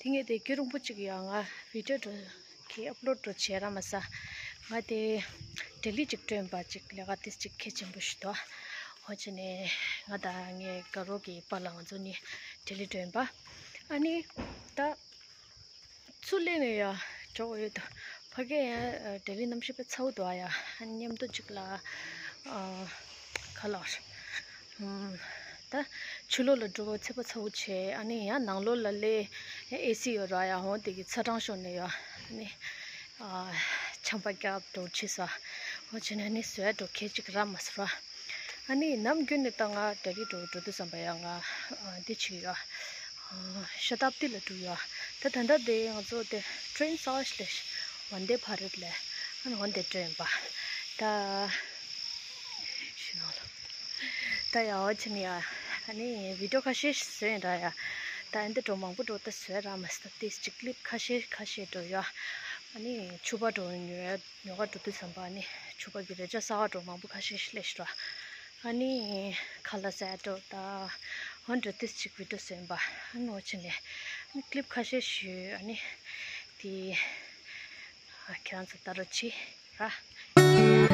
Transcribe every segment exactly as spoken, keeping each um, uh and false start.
དེ་ངས་དེ་སྐྱིད་རུང་པོ་གཅིག་ཡང་ང་བི་ཌི་ཡོ་འགྲོ་གི་ཨབ་ལོཌ་འགྲོ་བྱས་ར་མ་ས། ང་དེ་ལྡི་ལི་གཅིག་སྤྲོད་པ་གཅིག་ལས་ཀ་དེ་གཅིག་གལ་ཆེན་པོ་ཞིག་འདུག་ཨ། འོ་བྱས་ནས་ང་དང་ངའི་དགའ་རོགས་ཀྱི་པཱ་ལགས་ང་ཚོ་གཉིས་ལྡི་ལི་སྤྲོད་པ། ཨ་ནི་ད་ཚུར་སླེབས་ནས་ཡང་འགྲོ་དགོས་ཡོད་དོ། ཕ་གི་ཡང་ལྡི་ལི་གནམ་གཤིས་དཔེ་ཚ་བོ་འདུག་ཨ། ཡ་མཉམ་དུ་གཅིག་ལ་ཨ་ག་ལ་ཨམ། ད་ཕྱི་ལོགས་ལ་འགྲོ་ཚད་པ་ཚ་བོ་བྱས། ཨ་ནི་ཡང་ནང་ལོགས་ལ་སླེབས་ཨེ་སི་ཡོད་ར། ཡ་འོ་དེ་གི་ཚ་གྲང་ཤོར་ནས་ཡ་ཨ་ནི་ཨ་ཆམ་པ་བརྒྱབ་འགྲོ་བྱས་ས། འོ་བྱས་ནས་ཨ་ནི་བཟོས་འགྲོ་གལ་གཅིག་ར་མ་ཟེར་བ། ཨ་ནི་ནམ་རྒྱུན་ནས་ད་ང་ལྡི་ལི་འགྲོ་འགྲོ་དུས་ཙམ་པ་ཡ་ང་ཨ་འདི་བྱེད་ཡོད། ཨ་ཤ་ཏབ་དི་ལ་འགྲོ་ཡོད། ད་ད་ལྟ་དེ་ང་ཚོ་དེ་ཊེན་གསར་པ་ཞིག་སླེབས་ཤག་ཝན་དེ་བྷ་རད་ལབ། ཨ་ནི་ཝན་དེ་ཊེན་པ། ད་ཤི་ནོ་ལ། ད་ཡ་འོ་བྱས་ནས་ཡ་ཨ་ནི་བི་ཌི་ཡོ་ཁ་ཤས་ཤིག་བཟོས་ཡིན་ར། ཡ་ད་ཨ་འདི་འགྲོ་མང་པོ་འགྲོ་ད་བཟོས་ར་མ་ཟད་དེ་གཅིག་ཀླིབ་ཁ་ཤས་ཁ་ཤས་འགྲོ་ཡོད། ཨ་ནི་ཕྱུ་པ་འགྲོ་ཡོད། ཉོ་ག་འགྲོ་དུས་ཙམ་པ་ཨ་ནི་ཕྱུ་པ་གི་རས་ཆ་གསར་པ་འགྲོ་མང་པོ་ཁ་ཤས་ཤིག་སླེབས་ཤག་ར། ཨ་ནི་ཁ་ལག་ཟ་འགྲོ་ད། འོ་འགྲོ་དུས་གཅིག་བི་ཌི་ཡོ་བཟོས་པ། ཨ་ནི་འོ་བྱས་ནས་ཨ་ནི་ཀླིབ་ཁ་ཤས་ཤིག་ཨ་ནི་དེ་ཨ་ཁྱེད་རང་ཚོ་ལྟ་རོགས་བྱེད་ར།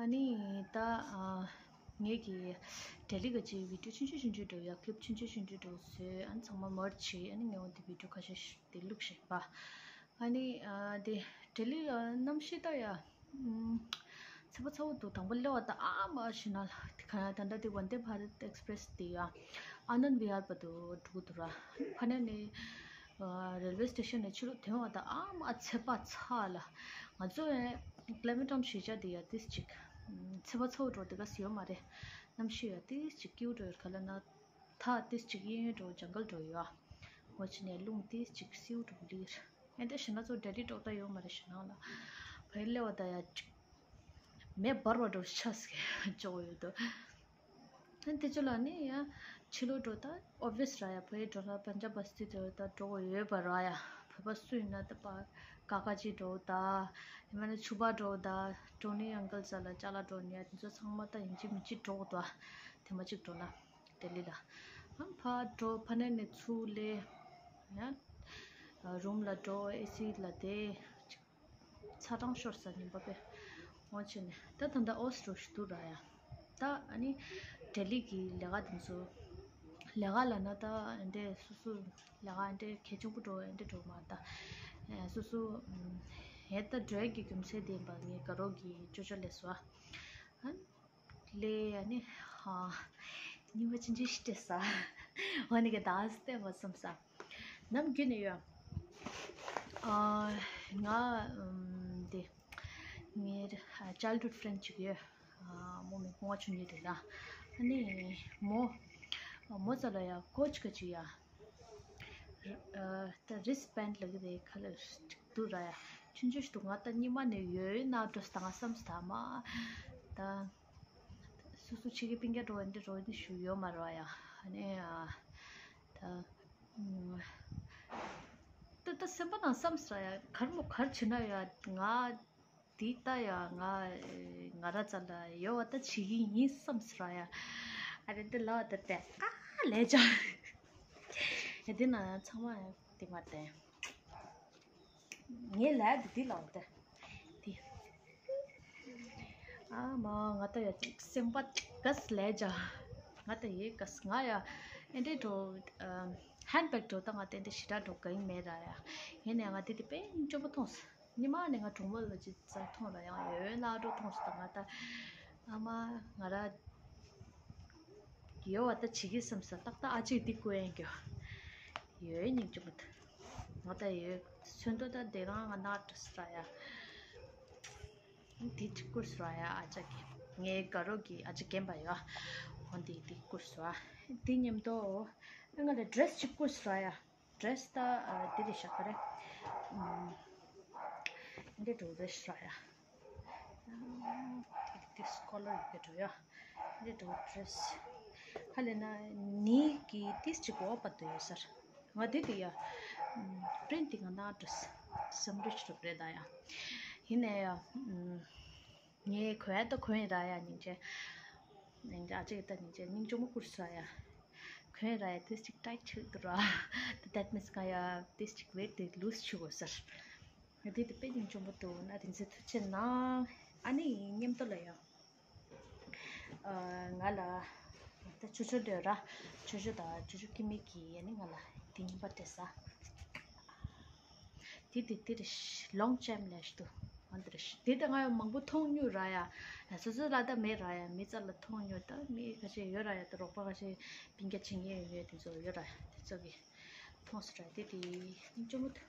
ཨ་ནི་ད་ཨ་ངེད་ཀྱི་ལྡི་ལི་ག་ཅིག་བི་ཌི་ཡོ་ཆུང་ཆུང་ཆུང་ཆུང་འདྲ་ཡ་ཀླིབ་ཆུང་ཆུང་ཆུང་ཆུང་འདྲ་བཟོས། ཨ་ནི་ཚང་མ་མར་ཇི་བྱས། ཨ་ནི་ངས་འོ་དེ་བི་ཌི་ཡོ་ཁ་ཤས་ཤིག་དེ་བླུགས་བཞག་པ། ཨ་ནི་ཨ་དེ་ལྡི་ལི་ཨ་གནམ་གཤིས་ད་ཡ་ཨམ་ ཚ་བ་ཚ་བོ་འདུག་དང་པོ་སླེབས་པ་དང་ཨ་མ་ཞེད་སྣང་ལ། དེ་ག་ད་ལྟ་དེ་ཝན་དེ་བྷ་རད་ཨེག་སི་པི་རེ་སི་དེ་ཡ་ཨ་ནན་བི་ཧར་བར་དུ་འགྲོ་གི་འདུག་ར། ཕ་ནས་ནི་རེལ་ཝེ་སི་ཊེ་ཤན་ནས་ཕྱི་ལོགས་ཐོན་པ་དང་ཨ་མ་ཚ་བ་ཚ་ལ། ང་ཚོ་ཡང་ཀླའི་མེ་ཊི་ནམ་གཞིས་ཆགས་དེ་ཡ་ཏིས་ཅིག་ཚ་བ་ཚ་བོ་འགྲོ་དེ་ག་སི་ཡོད་མ་རེད། གནམ་གཤིས་ཡ་ཏིས་ཅིག་སྐྱིད་པོ་འགྲོ་ཡོད། ག་ལ་ན་ཐག་ཏིས་ཅིག་གཡས་གཡོན་འགྲོ་ཇང་གལ་འགྲོ་ཡོད། འོ་ཅི་ནས་རླུང་ཏིས་ཅིག་སེའུ་འགྲོ་ལིར། ཨེ་འདྲ་ཞེད་སྣང་ཚོ་ཌེ་ལི་འགྲོ་ད་ཡོད་མ་རེད། ཞེད་སྣང་ལ་བའི་སླེབས་པ་ད་ཡ་ཅིག་མེ་འབར་བ་འགྲོ་ཆགས་སི་ཅོག་ཡོད་དོ། ཨ་དེ་ཚོ་ལ་ནི་ཡ་ཕྱི་ལོགས་འགྲོ་ད་ཨོབ་བི་ཡ་སི་ར་ཡ། བོད་འགྲོ་ལ་པན་ཇབ་བ་སི་ཏི་འགྲོ་ད་འགྲོ་གི་ཡོད་པ་ར་ཡ། བོད་པ་སུ་ཡིན་ན་ད་པ་ཀ་ཀ་ཅི་འགྲོ་ད་ཡིན་མ་ན་ཆུ་བ་འགྲོ་ད་ཀྲོ་ནི་ཨང་ཀལ་ས་ལ་ཅ་ལག་འགྲོ་ནི་ཡ་དེ་ཚོ་ཚང་མ་ད་ཡིན་གཅིག་མིན་གཅིག་འགྲོ་གི་འདུག་དེ་མ་གཅིག་འགྲོ་ན་ལྡི་ལི་ལ་ཨ་ཕ་འགྲོ་ཕ་ནས་ནས་ཚུར་སླེབས་ཡ། རུམ་ལ་འགྲོ་ཨེ་སི་ལ་བསྡད། ཚ་གྲང་ཤོར་ས་ཉིན་པ་པས་འོང་བྱས་ནས་ད་ད་ལྟ་ཨོ་སི་འགྲོ་ཞུ་འདུག་ར་ཡ། ད་ཨ་ནི་ལྡི་ལི་གི་ལས་ཀ་དེ་ཚོ་ལས་ཀ་ལ་ན་ད་ཨེ་འདྲས་སོ་སོ་ལས་ཀ་ཨེ་འདྲས་གལ་ཆེན་པོ་འགྲོ་ཨེ་འདྲས་འགྲོ་མ་ད་སོ་སོ་ཨེ་ད་འགྲོ་ཡ་གི་རྒྱུ་མཚན་དེ་ཡིན་པ་ངའི་དགའ་རོགས་ཀྱི་ཅོ་ཅོ་ལས་སོ་ཨ། ལས་ཡ་ནི་ཨ་ཉི་མ་ཅི་འདྲ་ཞིག་སྤྲད་ས་འོ་ནི་གི་ད་སྟེ་བ་བསམ་ས། ནམ་རྒྱུན་ནས་ཡོད། ཨ་ང་ཨམ་དེ་ངའི་ཨ་ཅལ་ཌུཌ་ཕྲེན་ཌ་ཅིག་ཡོད། ཨ་མོ་མི་སྔོན་མ་ཆུང་ཉིད་དེ་ལ་ཨ་ནི་མོ་མོ་ཙ་ལ་ཡ་ཀོ་ཅི་ག་ཅིག་ཡ། ཨ་ད་རིས་བེན་ཌ་ལ་གི་དེ་ཁ་ལ་ཅིག་འདུག་ར་ཡ། ཆུང་ཆུང་ཞིག་འདུག་ང་ད་སྙིང་མ་ནས་ཡོད་ན་འགྲོ་ས་ད་ང་བསམ་ས་ད་མ་ད། སོ་སོ་ཕྱི་གི་སྤུན་ཀྱག་འགྲོ་འདི་འགྲོ་འདི་ཞུ་ཡོད་མ་རེད་བ་ཡ། ཨ་ནི་ཨ་ད་ཨུམ་ད་ད་སེམས་པ་ནང་བསམ་ས་ཡ། གར་མོ་གར་བྱེད་ན་ཡ་ང་འདི་ལྟ་ཡ་ང་ང་ར་ཙ་ལ་ཡོད་བ་ད་བྱེད་ཀྱི་ཡིན་བསམ་ས་ཡ། ཨ་རེ་འདི་ལ་བ་ད་དེ་ཨ་ལས་ཅག་ཡ་འདི་ན་ཡ་ཚང་མ་ཡ་འདི་མ་བསྟན། ངའི་ལས་དེ་འདི་ལ་འོ་དེ་འདི། ཨ་མ་ང་ད་ཡ་ཅིག་སེམས་པ་གས་ལས་ཇ། ང་ད་ཡེ་གས་ང་ཡ་ཨེ་འདྲས་འགྲོ། ཧན་བེག་འགྲོ་ད་ང་ད་ཨེ་འདྲས་ཞེ་དྲག་འགྲོ་ག་ཡིན་མེད་ར་ཡ། ཡིན་ནས་ང་དེ་དེ་དཔེ་སྙིང་སྐྱོ་པོ་མཐོང་སོང་། ཉི་མ་ནས་ང་གྲོང་པ་ལ་ཅིག་ཙག་མཐོང་ར་ཡང་ཡོད་ལ་འགྲོ་མཐོང་སོང་ད་ང་ད། ཨ་མ་ང་ར། ཡོད་བ་ད་བྱེད་ཀྱི་བསམ་ས་ཏག་ཏག་ཨ་ཅིག་འདི་བསྐུར་ཡིན་རྒྱུ། ཡོད་སྙིང་རྗེ་མོ་ད། ང་ད་ཡོད་ཚོན་མདོག་ད་དེ་རང་ང་ནག་འདྲ་སི་ར་ཡ། འདི་ཅིག་བསྐུར་སི་ར་ཡ་ཨ་ཅག་གི་ངའི་དགའ་རོགས་ཀྱི་ཨ་ཅག་རྒན་པ་ཡོད། འོ་འདི་འདི་བསྐུར་སི་ར། འདི་མཉམ་དུ་ཨ་ང་ལ་ཌི་རེ་སི་ཅིག་བསྐུར་སི་ར་ཡ། ཌི་རེ་སི་ད་ཨ་འདི་རེད་ཤག་ག་རེ། ཨམ། འདི་འགྲོ་རེ་ཤག་ཡ། ཨམ། འདི་སི་ཀོ་ལར་ཡི་གེ་འགྲོ་ཡ། འདི་འགྲོ་ཌི་རེ་སི། ཧ་ལས་ན་ནི་གི་ཏིས་ཅིག་འོ་པ་དུ་ཡོད་སར། ང་འདི་དེ་ཡ། ཨམ། པི་རིན་ཊི་ང་ན་ཌི་རེ་སི། སམ་རིཆ་རུ་རེད་ད་ཡ། ཡིན་ནའི་ཡ། ཨམ། ངས་གོན་ཡ་ད་གོན་ཡ་ར་ཡ་སྙིང་རྗེ། སྙིང་རྗེ་ཨ་ཅེ་ད་སྙིང་རྗེ་སྙིང་ཆུང་མོ་བསྐུར་ས་ཡ། གོན་ཡ་ར་ཡ་ཏིས་ཅིག་ཊའིཊ་ཆགས་འདུག་ར། ད་that means ང་ཡ་ཏིས་ཅིག་ཝེཊ་དེ་ལུས་ཆུ་དགོས་སར། ང་དེ་དེ་དཔེ་སྙིང་ཆུང་མོ་འདུག་ན་རིན་ཆེན་ཐུགས་ཆེ་གནང་། ཨ་ནི་མཉམ་དུ་ལ་ཡ། ང་ལ་ད་ཅོ་ཅོ་འདོད་ར། ཅོ་ཅོ་དང་ཅོ་ཅོ་ཀི་མི་གི་ཡ་ནི་ང་ལ་དེ་གཉིས་པ་སྤྲད་ས། དེ་དེ་དེ་རེད་ལོང་ཅེམ་ལས་ཤི་དུ། ཨ་འདི་རེད་དེ་ད་ང་ཡང་མང་པོ་མཐོང་མྱོང་ར་ཡ། སོ་སོ་ལ་ད་མེད་ར་ཡ་མི་ཙག་ལ་མཐོང་མྱོང་ད་མི་ཁ་ཤས་ཡོད་ར་ཡ་ད་རོགས་པ་ཁ་ཤས་སྤུན་ཀྱག་བྱེད་མཁན་ཡོད་མཁན་དེ་ཚོ་ཡོད་ར་ཡ་དེ་ཚོ་གི་མཐོང་སོང་ར་དེ་དེ་སྙིང་ཆུང་མོ་དེ་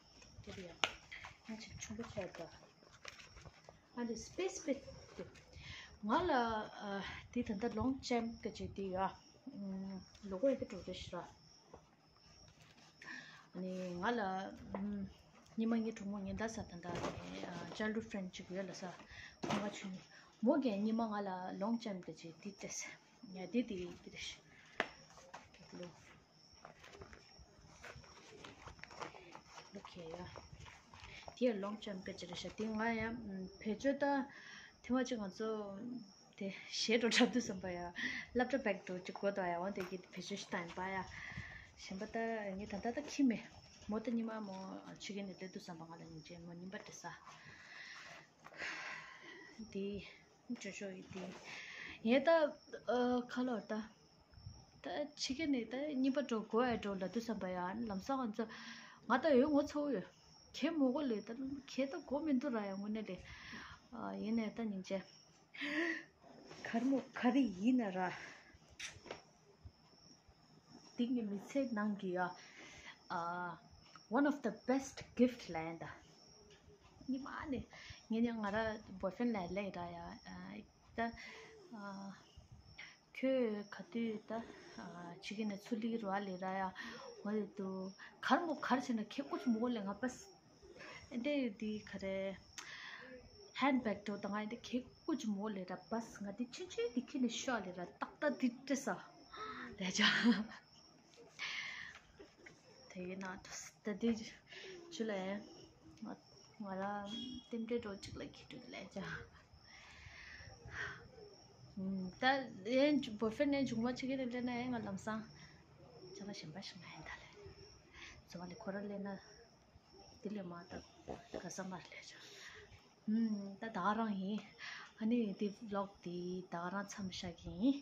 དེ་རེད་ཡ། ང་ཅིག་ཆུང་པོ་ཆགས་ད། ཨ་འདི་སི་པེ་སི་པེ་དེ་ང་ལ་དེ་ད་ལྟ་ལོང་ཅེམ་ག་ཅིག་དེ་ཡ་ལོ་གོ་ཡ་དེ་འགྲོ་རེད་ཤི་ར། ནི་ང་ལ་ཉི་མ་ངའི་གྲོགས་མོ་ཉི་ཟླ་ས་ད་ལྟ་ནི་ཅལ་ཌུཌ་ཕྲེན་ཌ་ཅིག་ཡོད་ལ་ས་ཁོང་ག་ཆུ་ནི་མོ་གིས་ཉི་མ་ང་ལ་ལོང་ཅེམ་ག་ཅིག་དེ་སྤྲད་ཡ་དེ་དེ་དེ་རེད་ཤི་ལོ། ལོ་ཁེ་ཡ། དེ་ཡ་ལོང་ཅེམ་ག་ཅིག་རེད་ཤག་དེ་ང་ཡ་བེད་སྤྱོད་ད་ཐེངས་མ་གཅིག་ང་ཚོ་དེ་གཞས་འགྲོ་འཁྲབ་དུས་ཙམ་པ་ཡ་སློབ་གྲྭ་བེག་འགྲོ་གཅིག་གོ་ད་ཡ་འོ་དེ་གི་བེད་སྤྱོད་ཞིག་བཏང་ཡིན་པ་ཡ། གཞན་པ་ད་ངས་ད་ལྟ་ད་ཁྱི་མེད་མོ་ད་ཉི་མ་མོ་ཕྱི་རྒྱལ་ནས་སླེབས་དུས་ཙམ་པ་ང་ལ་སྙིང་རྗེ་མོ་རྙིང་པ་འདྲི་ས། དེ་ཅོ་ཅོ་ཡི་དེ་ངས་ད་ཁ་ལོར་ད་ད་ཕྱི་རྒྱལ་ནས་ད་རྙིང་པ་འགྲོ་དགོས་ཨེ་འགྲོ་ལབ་དུས་ཙམ་པ་ཡ་ལམ་སང་ང་ཚོ་ང་ད་ཡོད་ངོ་ཚ་བོ་ཡོད་ཁྱེད་མོ་གོ་ལས་ད་ཁྱེད་ད་གོ་མི་འདུག་ར་ཡ་དངོས་གནས་ལས་ཡིན་ནས་ད་སྙིང་རྗེ། གར་མོ་ག་རེ་ཡིན་ན་ར། འདི་ངའི་མི་ཚེ་ནང་གི་ཡ། ཨ། One of the best gift ལ་ཡིན་ད། ཉི་མ་ནི་ངས་ནི་ང་ར་boyfriend ལ་ལས་ར་ཡ། ཨ། ད། ཨ། ཁྱོད་ག་དུས་ད། ཨ། ཅིག་གི་ནས་ཚུར་ལི་རུ་ཨ་ལི་ར་ཡ། འོ་དེ་དུ་གར་མོ་གར་བྱས་ན་ཁེ་ཀོ་ཆུ་མོ་ལས་ང་པས། ཨེ་འདྲས་འདི་ག་རེ། handbag འགྲོ་དང་ཨེ་འདྲས་ཁེ་ཀོ་ཆུ་མོ་ལས་ར་པས། ང་འདི་ཆུན་ཆུན་འདི་ཁྱེར་ནས་ཤོག་ལས་ར་ཏག་ཏག་འདི་སྤྲད་ས་ལས་བྱ། དེ་ཡིན་ན་ད་འདི་ཆུ་ལས་ང་ང་ར་རྟེན་འབྲེལ་འགྲོ་གཅིག་ལ་ཁྱེར་འགྲོ་ལས་བྱ། ད་ཨེ་boyfriend ནས་འབྱུང་བ་ཆེ་གེ་རེ་ལས་ན་ཨེ་ང་ལམ་སང་ཅ་ལག་གཞན་པ་ཞིག་ང་ཡིན་ད་ལས་འཚོ་བ་ལས་ཁོ་ར་ལས་ན། དེ་ལས་མ་ད་ག་ས་མར་ལས་ཆ། ཨུམ། ད་ད་རང་ཡིན། ཨ་ནི་དེ་vlog དེ་ད་རང་མཚམས་བཞག་གི་ཡིན།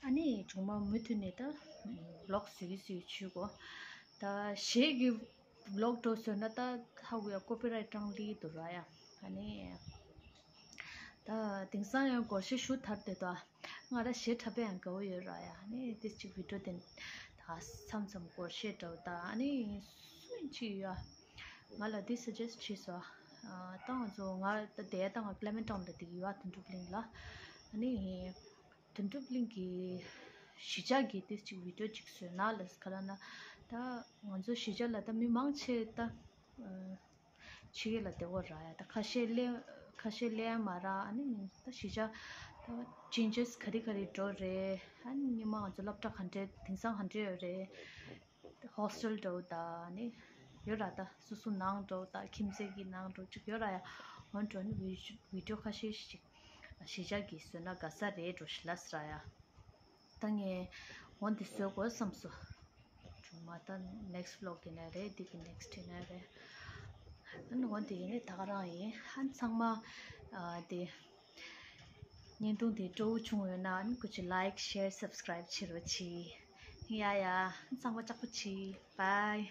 ཨ་ནི་ཆུང་མ་མུ་མཐུད་ནས་ད་vlog བཟོས་གི་བཟོས་ཆུ་གོ། ད་གཞས་ཀྱི་vlog འགྲོ་བཟོས་ན་ད་ཧ་གོ་ཡ་copyright སྲང་ལི་འདུག་ར་ཡ། ཨ་ནི། ད་དེང་སང་ཡང་སྒོར་གཞས་ཞུ་ཐར་དེ་ད། ང་ར་གཞས་འཁྲབ་པའི་ཡང་དགའ་བོ་ཡོད་ར་ཡ། ནི་ཏིས་ཅིག་བི་ཌིའོ་དེ་ད་མཚམས་མཚམས་སྒོར་གཞས་འདྲ་བོ་ད་ནི་སུ་ཡིན་ཅི་ཡོད་ཡ། ང་ལ་འདི་suggest བྱས་སོ། ད་ང་ཚོ་ང་ད་དེ་ད་ང་Clementi Town ལ་དེ་ཡོད་ཨ་དོན་གྲུབ་གླིང་ལ། ནི་དོན་གྲུབ་གླིང་གི་གཞིས་ཆགས་ཀྱི་ཏིས་ཅིག་བི་ཌིའོ་ཅིག་བཟོས་ན་ལ་ག་ལ་ན། ད་ང་ཚོ་གཞིས་ཆགས་ལ་ད་མི་མང་ཆེ་ད། ཕྱི་རྒྱལ་ལ་བསྡད་ཡོད་ར་ཡ། ད་ཁ་ཤས་སླེབས་ཁ་ཤས་སླེབས་ཡ་མ་ར། ཨ་ནི་ད་གཞིས་ཆགས་ད་changes ག་རེ་ག་རེ་འགྲོ་རེད། ཨ་ནི་ཉི་མ་ང་ཚོ་སློབ་གྲྭ་ག་འདྲས་དེང་སང་ག་འདྲས་ཡོད་རེད། hostel འགྲོ་ད་ནི་ཡོད་ར། ད་སོ་སོ་ནང་འགྲོ་ད་ཁྱིམ་མཚེས་ཀྱི་ནང་འགྲོ་ཅིག་ཡོད་ར་ཡ། འོན་ཀྱང་ནི་བི་ཌིའོ་ཁ་ཤས་ཤིག་གཞིས་ཆགས་ཀྱིས་བཟོས་ན་དགའ་ས་རེད་འགྲོ་ཞིག་ལབ་ས་ར་ཡ། ད་ངས་འོ་འདི་བཟོ་དགོས་བསམ་སོང་། ཆུང་མ་ད་next vlog ཡིན་ན་རེད། འདི་གི་next ཡིན་ན་རེད། ཨ་ནི་འོ་འདི་ཡིན་ནི་ད་ག་རང་ཡིན། ཨ་ནི་ཚང་མ་ཨ་དེ་བརྙན་ཐུང་དེ་སྤྲོ་བོ་བྱུང་ཡོད་ན་ཨ་ནི་སྐུ་མཁྱེན་like share subscribe བྱེད་རོགས་གྱིས། ཡ་ཡ། ཨ་ནི་ཚང་མ་ལྕགས་པོ་གྱིས། bye.